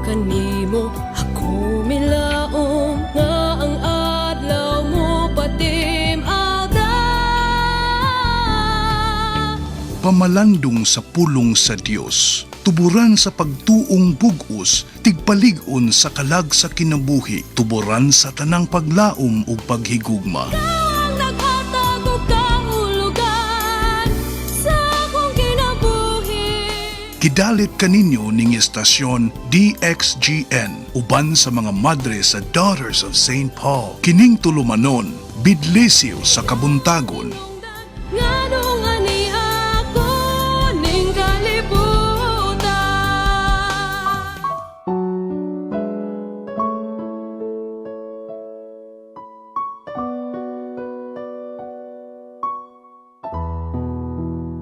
Kanimo ako milaom nga ang adlaw mo patim-ada. Pamalandong sa pulong sa Dios, tuburan sa pagtuong bug-os, tigpalig-on sa kalag sa kinabuhi, tuburan sa tanang paglaom ug paghigugma. Ang naghatag og kahulugan sa akong kinabuhi. Kidalit kaninyo ning estasyon DXGN uban sa mga madre sa Daughters of St. Paul. Kining tulumanon, bidlisiw sa kabuntagon. Nganong ani ako ning kalibutan.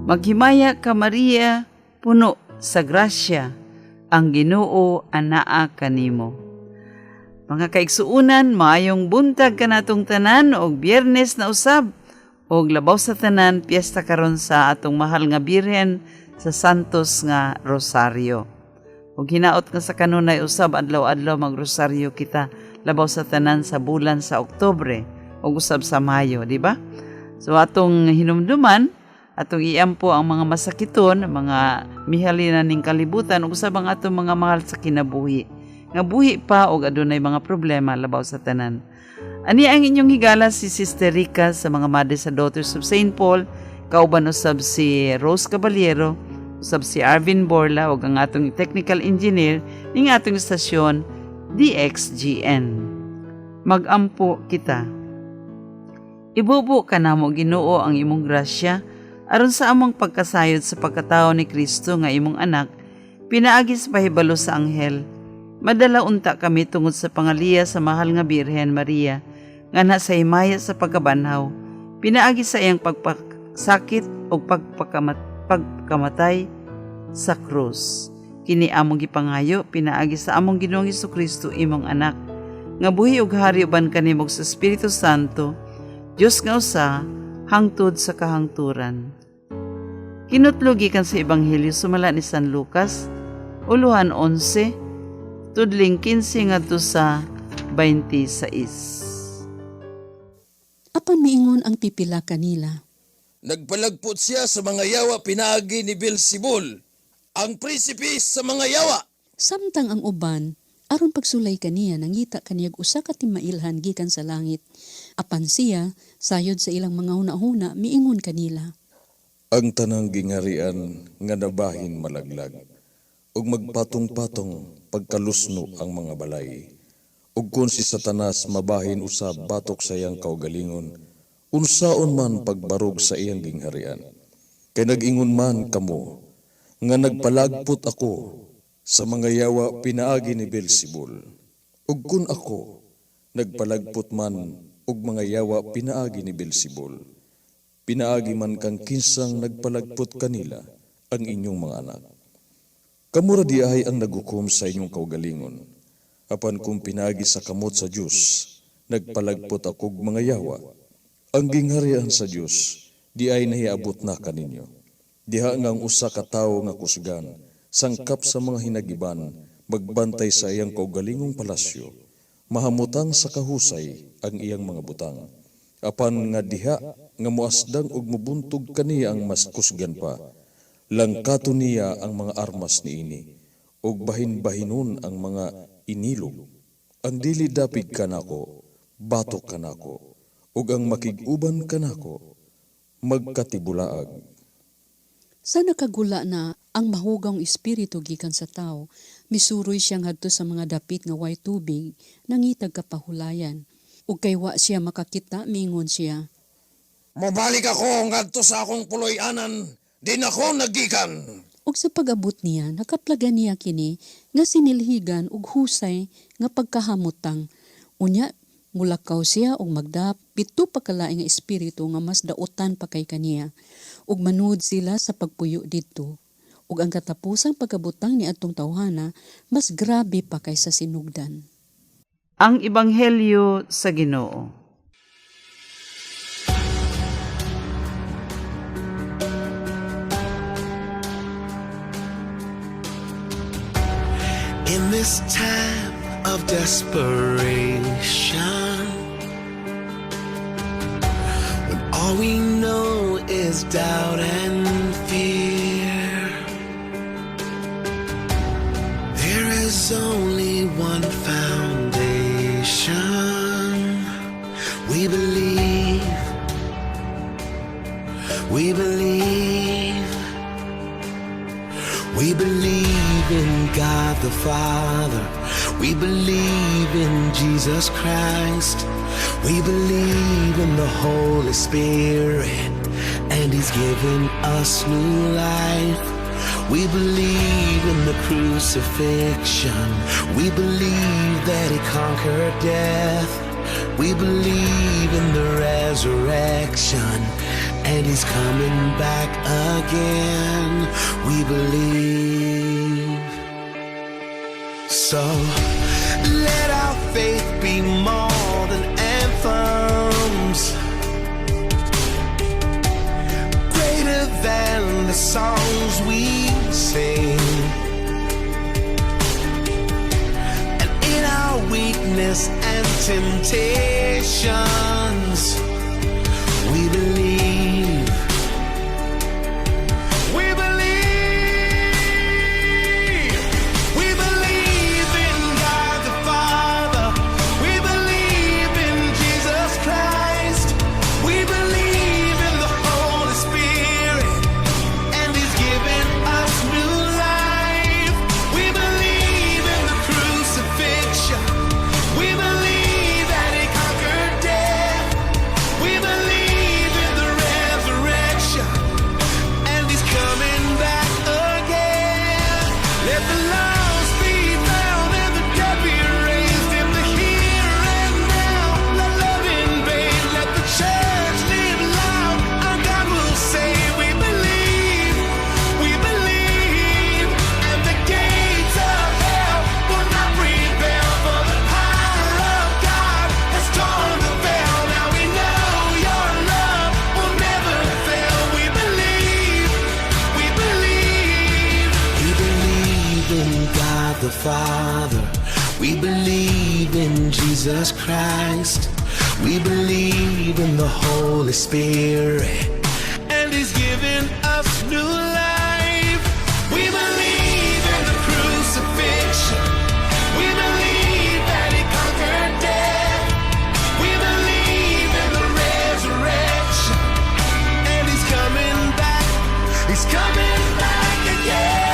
Maghimaya ka Maria, puno sa grasya, ang Ginoo anaa kanimo. Mga kaigsuunan, maayong buntag kanatong tanan og Biyernes na usab og labaw sa tanan piyesta karon sa atong mahal nga Birhen sa Santos nga Rosario. Og hinaot nga sa kanunay usab adlaw-adlaw magrosaryo kita labaw sa tanan sa bulan sa Oktubre ug usab sa Mayo, di ba? So atong hinumduman, atong iampo ang mga masakiton, mga mihalina ning kalibutan ug usab ang atong mga mahal sa kinabuhi. Nga buhi pa og adunay mga problema labaw sa tanan. Ani ang inyong higala si Sister Rica sa mga Madre sa Daughters of St. Paul, kauban usab si Rose Caballero, usab si Arvin Borla ug ang atong technical engineer ning atong istasyon DXGN. Magampo kita. Ibubo kanamo, Ginoo, ang imong grasya aron sa among pagkasayod sa pagkatao ni Kristo nga imong anak pinaagi sa pahibalo sa anghel, madala unta kami tungod sa pangaliya sa mahal nga Birhen Maria nga sa himaya sa pagkabanhaw pinaagi sa iyang pagpasakit ug pagkamatay sa krus. Kini among gipangayo pinaagi sa among Ginoong Kristo, imong anak, nga buhi ug hari uban kanimo sa Espiritu Santo, Dios nga usa, hangtod sa kahangturan. Kinutlo gikan sa Ebanghelyo sumala ni San Lucas, uluhan 11, tudling 15 ngadto sa 26. Apan miingon ang pipila kanila, Nagpalagpot siya sa mga yawa pinaagi ni Beelzebul, ang prinsipe sa mga yawa. Samtang ang uban, aron pagsulay kaniya, nangita kaniyag usa ka timailhan gikan sa langit. Apan siya, sayod sa ilang mga hunahuna, miingon kanila, Ang tanang gingarian nga nabahin malaglag, ug magpatong-patong pagkalusno ang mga balay. Ug kung si Satanas mabahin usab batok sa iyang kaugalingon, unsaon man pagbarog sa iyang gingharian? Kay nag-ingon man kamo nga nagpalagpot ako sa mga yawa pinaagi ni Beelzebul. Ug kun ako nagpalagpot man og mga yawa pinaagi ni Beelzebul, pinaagi man kang kinsang nagpalagpot kanila ang inyong mga anak. Kamura diay ang naghukom sa inyong kaugalingon. Apan kung pinaagi sa kamot sa Dios, nagpalagpot akog mga yawa, ang gingharian sa Dios diay nahiabot na kaninyo. Diha nga ang usa ka tawo nga kusgan, sangkap sa mga hinagiban, magbantay sa iyang kaugalingong palasyo, mahamutang sa kahusay ang iyang mga butang. Apan nga diha nga muasdang og mubuntog kaniya ang mas kusgan pa, langkato niya ang mga armas niini, ug bahin-bahinon ang mga inilog. Ang dili dapig kanako, batok kanako, ug ang makig-uban kanako, magkatibulaag. Sa nakagula na ang mahugawng espiritu gikan sa tawo, misuroy siya ngadto sa mga dapit nga way tubig, nangitag kapahulayan. Ug kay wa siya makakita, miingon siya, Mobalik ako ngadto sa akong puloy-anan, din ako nagikan. Ug sa pag-abot niya, nakaplagan niya kini nga sinilhigan ug husay nga pagkahamutang. Unya, mulakaw siya ug magdap pito pa kalain nga espiritu nga mas dautan pa kay kaniya. Ug manuod sila sa pagpuyo didto. Ug ang katapusang pagkabutang ni atong tawhana mas grabe pa kaysa sinugdan. Ang Ebanghelyo sa Ginoo. In this time of desperation, when all we know is doubt and fear, there is only one foundation. We believe, we believe. We believe in God the Father. We believe in Jesus Christ. We believe in the Holy Spirit. And He's given us new life. We believe in the crucifixion. We believe that He conquered death. We believe in the resurrection. And He's coming back again. We believe. So let our faith be more than anthems, greater than the songs we sing. And in our weakness and temptations, we believe. We believe. We believe in God the Father. We believe in Jesus Christ. We believe in the Holy Spirit. And He's given us new life. We believe in the crucifixion. We believe that He conquered death. We believe in the resurrection. And He's coming back again. Let the lost be found and the dead be raised in the here and now. Let love invade. Let the church live loud. Our God will save. We believe. We believe. And the gates of hell will not prevail. For the power of God has torn the veil. Now we know your love will never fail. We believe. We believe. We believe in God the Father. We believe in Jesus Christ. We believe in the Holy Spirit. And He's given us new life. We believe in the crucifixion. We believe that He conquered death. We believe in the resurrection. And He's coming back. He's coming back again.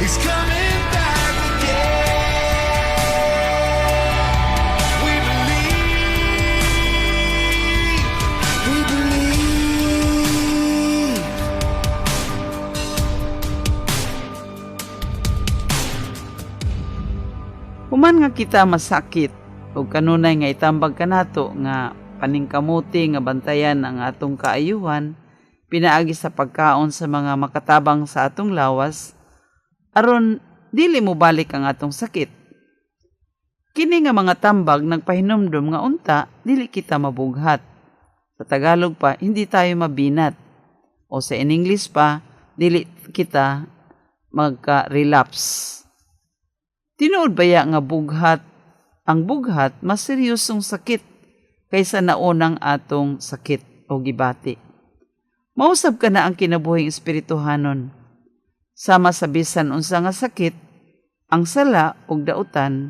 He's coming back again. We believe. We believe. Human nga kita masakit ug kanunay nga itambag kanato nga paningkamuti nga bantayan ang atong kaayuhan pinaagi sa pagkaon sa mga makatabang sa atong lawas aron dili mobalik ang atong sakit. Kini nga mga tambag nagpahinumdom nga unta dili kita mabughat. Sa Tagalog pa, hindi tayo mabinat. O sa in English pa, dili kita magka-relapse. Tinuod baya nga bughat ang bughat mas seryosong sakit kaysa naunang atong sakit o gibati? Mausab kana ang kinabuhing espirituhanon. Sama sa bisan unsa nga sakit, ang sala ug dautan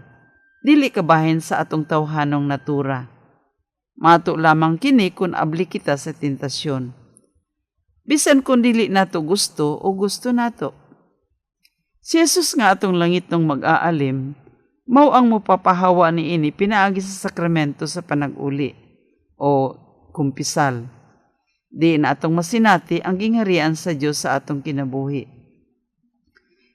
dili kabahin sa atong tawhanong natura. Mato lamang kini kung abli kita sa tentasyon. Bisan kung dili nato gusto o gusto nato. Si Jesus nga atong langitnong mag-aalim, mao ang mopapahawa niini pinaagi sa sakramento sa panag-uli o kumpisal. Diin atong masinati ang gingharian sa Dios sa atong kinabuhi.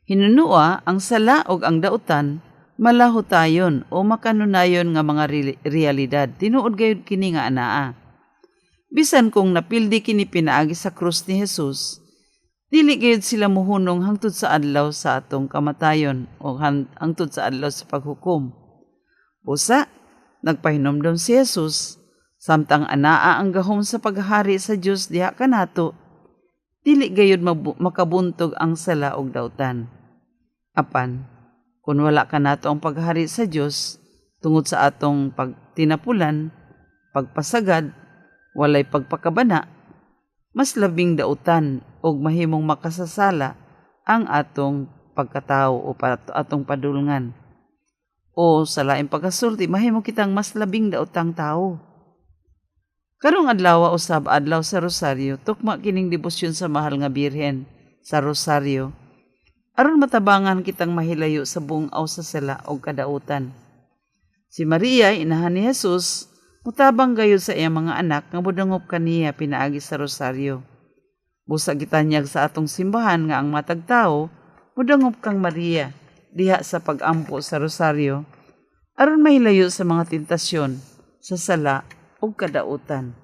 Hinunua ang sala ug ang dautan malahutayon o makanunayon nga mga realidad. Tinuod gayud kini nga anaa. Bisan kung napildi kini pinaagi sa krus ni Jesus, dili gayud sila muhunong hangtod sa adlaw sa atong kamatayon o hangtod sa adlaw sa paghukom. Usa, nagpahinomdom si Jesus, samtang anaa ang gahom sa paghari sa Dios diha kanato, dili dili gayud makabuntog ang sala og dautan. Apan, kung wala kanato ang paghari sa Dios tungod sa atong pagtinapulan, pagpasagad, walay pagpakabana, mas labing dautan og mahimong makasasala ang atong pagkatao o atong padulngan. O sa laing pagkasulti, mahimo kitang mas labing daotang tao. Karong adlaw usab, adlaw sa Rosaryo, tukma kining debosyon sa Mahal nga Birhen sa Rosaryo aron matabangan kitang mahilayo sa bungaw sa sala og kadautan. Si Maria, inahan ni Jesus, mutabang gayud sa iyang mga anak nga modangop kaniya pinaagi sa Rosaryo. Busa gitanyag sa atong simbahan nga ang matag tawo modangop kang Maria diha sa pagampo sa Rosaryo aron mahilayo sa mga tentasyon sa sala ug kadautan.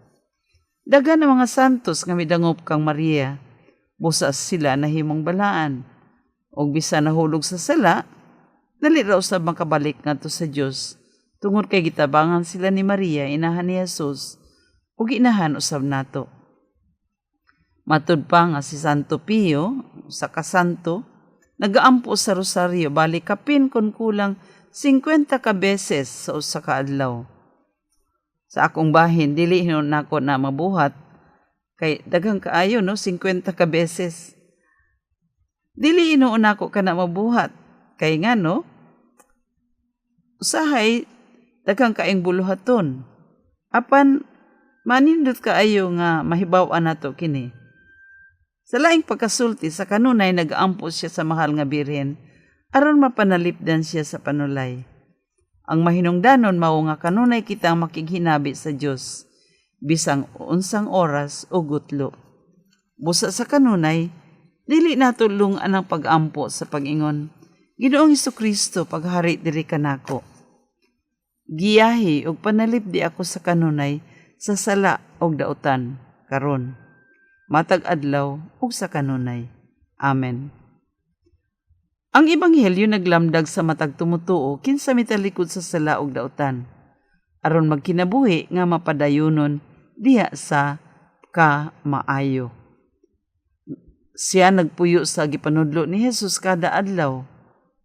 Daghan ang mga santos nga midangop kang Maria, busa sila nahimong balaan. Og bisan nahulog sa sala, dali ra usab makabalik ngadto sa Dios tungod kay gitabangan sila ni Maria, inahan ni Jesus, ug inahan usab nato. Matud pa nga si Santo Pio, sa kasanto, nagaampo sa Rosaryo bali kapin kon kulang 50 ka beses sa usa ka adlaw. Sa akong bahin, dili hinuon nako na mabuhat kay daghang kaayo, no, 50 ka beses. Dili hinuon nako kana mabuhat kay ngano, usahay daghang kaayong buluhaton. Apan manindot kaayo nga mahibaw-an nato kini. Sa laing pagkasulti, sa kanunay nagaampo siya sa Mahal nga Birhen aron mapanalipdan siya sa panulay. Ang mahinungdanon mao nga kanunay kitang makighinabi sa Dios bisang unsang oras o gutlo. Busa sa kanunay, dili nato lung-an ang pag-ampo sa pag-ingon, "Ginoong Kristo, paghari diri kanako. Giyahi ug panalipdi ako sa kanunay sa sala ug dautan karon, matag adlaw ug sa kanunay. Amen." Ang Ebanghelyo naglamdag sa matag tumutuo kinsa mitalikod sa sala ug dautan aron magkinabuhi nga mapadayunon diha sa kamaayo. Siya nagpuyo sa gipanudlo ni Jesus kada adlaw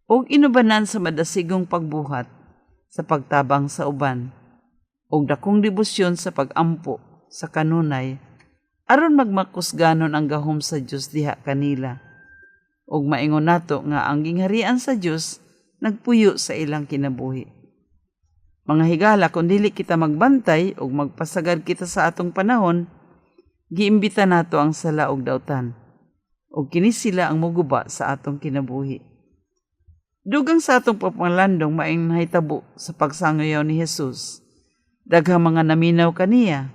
ug inubanan sa madasigong pagbuhat sa pagtabang sa uban ug dakong debosyon sa pagampo sa kanunay aron magmakusganon ang gahom sa Dios diha kanila ug maingon nato nga ang gingharian sa Dios nagpuyo sa ilang kinabuhi. Mga higala, kung dili kita magbantay ug magpasagad kita sa atong panahon, giimbita nato ang sala ug dautan. Ug kini sila ang muguba sa atong kinabuhi. Dugang sa atong pagpanglandong, maing nahitabo sa pagsangayaw ni Jesus. Daghang mga naminaw kaniya.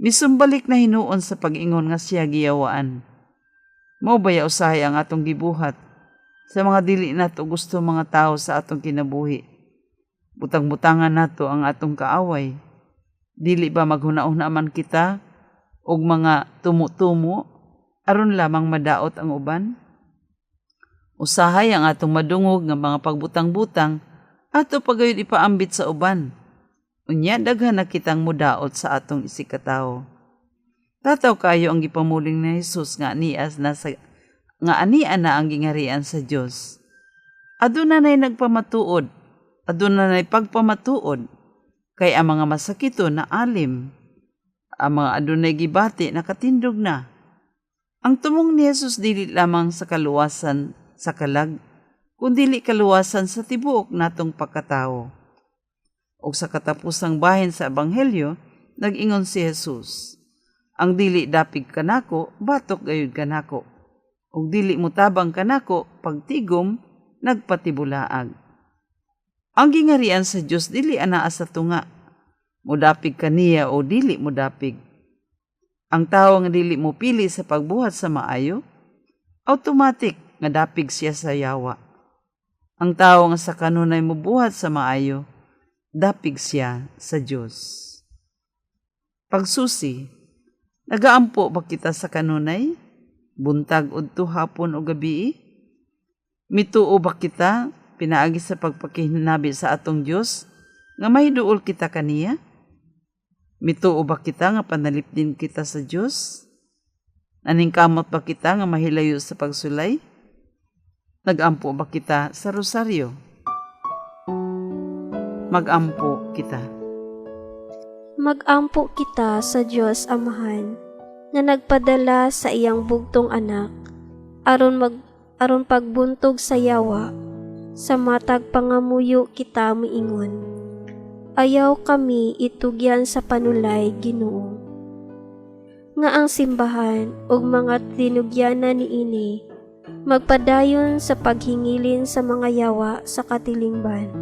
Misumbalik na hinuon sa pag-ingon nga siya giyawaan. Mao baya usahay ang atong gibuhat sa mga dili nato gusto mga tao sa atong kinabuhi? Butang-butangan nato ang atong kaaway. Dili ba maghuna-huna man kita og mga tumo-tumo aron lamang madaot ang uban? Usahay ang atong madungog nga mga pagbutang-butang ato pagayod ipaambit sa uban. Unya daghan na kitang mudaot sa atong isigkatawo. Tataw kayo ang gipamuling ni Jesus nga anias na sa nga ania na ang gingharian sa Dios. Aduna nay nagpamatuod, aduna nay pagpamatuod kay ang mga masakiton naalim, ang mga adunay gibati nakatindog na. Ang tumong ni Jesus dili lamang sa kaluwasan sa kalag, kundili kaluwasan sa tibuok natong pagkatao. Og sa katapusang bahin sa Ebanghelyo, nag-ingon si Jesus, "Ang dili dapig kanako, batok gayud kanako. Ug dili mutabang kanako, pagtigom, nagpatibulaag." Ang gingharian sa Dios dili anaa sa tunga. Mudapig kaniya o dili modapig. Ang tawo nga dili mo pili sa pagbuhat sa maayo, automatic nga dapig siya sa yawa. Ang tawo nga sa kanunay mobuhat sa maayo, dapig siya sa Dios. Pagsusi, nagaampo ba kita sa kanunay? Buntag, udto, hapon o gabii? Mituo ba kita pinaagi sa pagpakihinabi sa atong Dios nga mahiduol kita kaniya? Mituo ba kita nga panalipdin kita sa Dios? Naningkamot ba kita nga mahilayo sa pagsulay? Nagampo ba kita sa rosaryo? Magampo kita. Magampo kita sa Dios Amahan nga nagpadala sa iyang bugtong anak aron pagbuntog sa yawa. Sa matag pangamuyo kita miingon: Ayaw kami itugyan sa panulay, Ginoo. Nga ang simbahan ug mga tinugyanan niini magpadayon sa paghingilin sa mga yawa sa katilingban.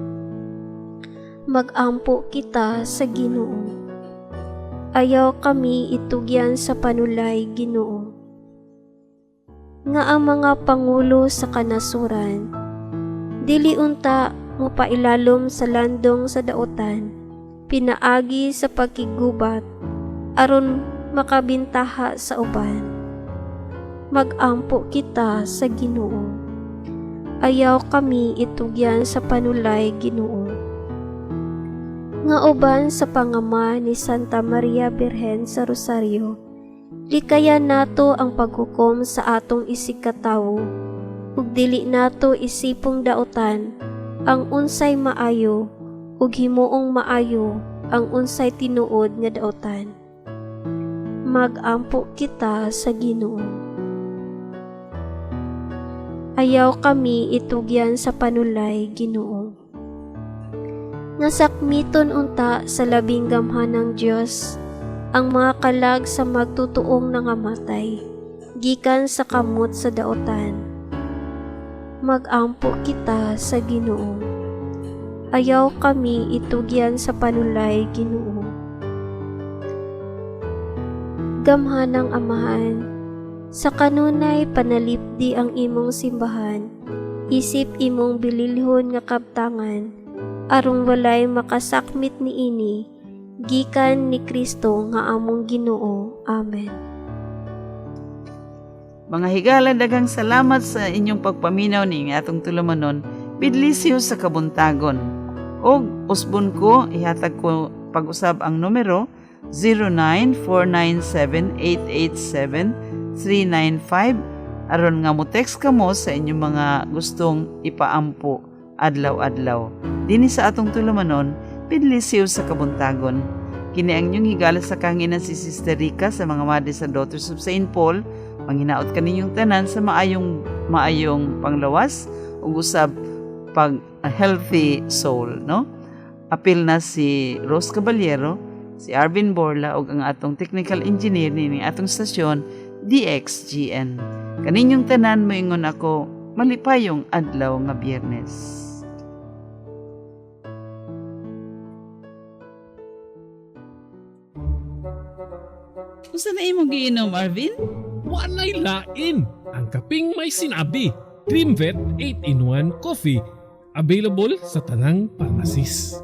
Magampo kita sa Ginoo. Ayaw kami itugyan sa panulay, Ginoo. Nga ang mga pangulo sa kanasuran, dili unta mopailalom sa landong sa daotan, pinaagi sa pagkigubat, aron makabintaha sa uban. Magampo kita sa Ginoo. Ayaw kami itugyan sa panulay, Ginoo. Nga uban sa pangama ni Santa Maria Birhen sa Rosario, likayan nato ang paghukom sa atong isigkatawo, ug dili nato isipong daotan ang unsay maayo ug himuong maayo ang unsay tinuod nga daotan. Magampo kita sa Ginoo. Ayaw kami itugyan sa panulay, Ginoo. Nga sakmiton unta sa labing gamhanang Dios ang mga kalag sa magtutuong nangamatay gikan sa kamot sa daotan. Magampo kita sa Ginoo. Ayaw kami itugyan sa panulay, Ginoo. Gamhanang Amahan, sa kanunay panalipdi ang imong simbahan, isip imong bililhon nga kabtangan, aron walay makasakmit niini, gikan ni Kristo nga among Ginoo. Amen. Mga higala, daghang salamat sa inyong pagpaminaw ning atong tulumanon, Bidlisiw sa Kabuntagon. Og usbon ko, ihatag ko pag-usab ang numero 09497887395 aron nga mo text kamo sa inyong mga gustong ipaampo adlaw-adlaw. Dinhi sa atong tulumanon, Bidlisiw sa Kabuntagon. Kini ang inyong higala sa kahanginan, si Sister Rica sa mga Madre sa Daughters of St. Paul. Manghinaot kaninyong tanan sa maayong maayong panglawas ug usab pag a healthy soul, no? Apil na si Rose Caballero, si Arvin Borla ug ang atong technical engineer nining atong stasyon DXGN. Kaninyong tanan, moingon ako, malipayong adlaw nga Biyernes. Unsa na imong giinom, Arvin? Walay lain. Ang kaping may sinabi. Dreamvet 8-in-1 Coffee. Available sa tanang pharmacies.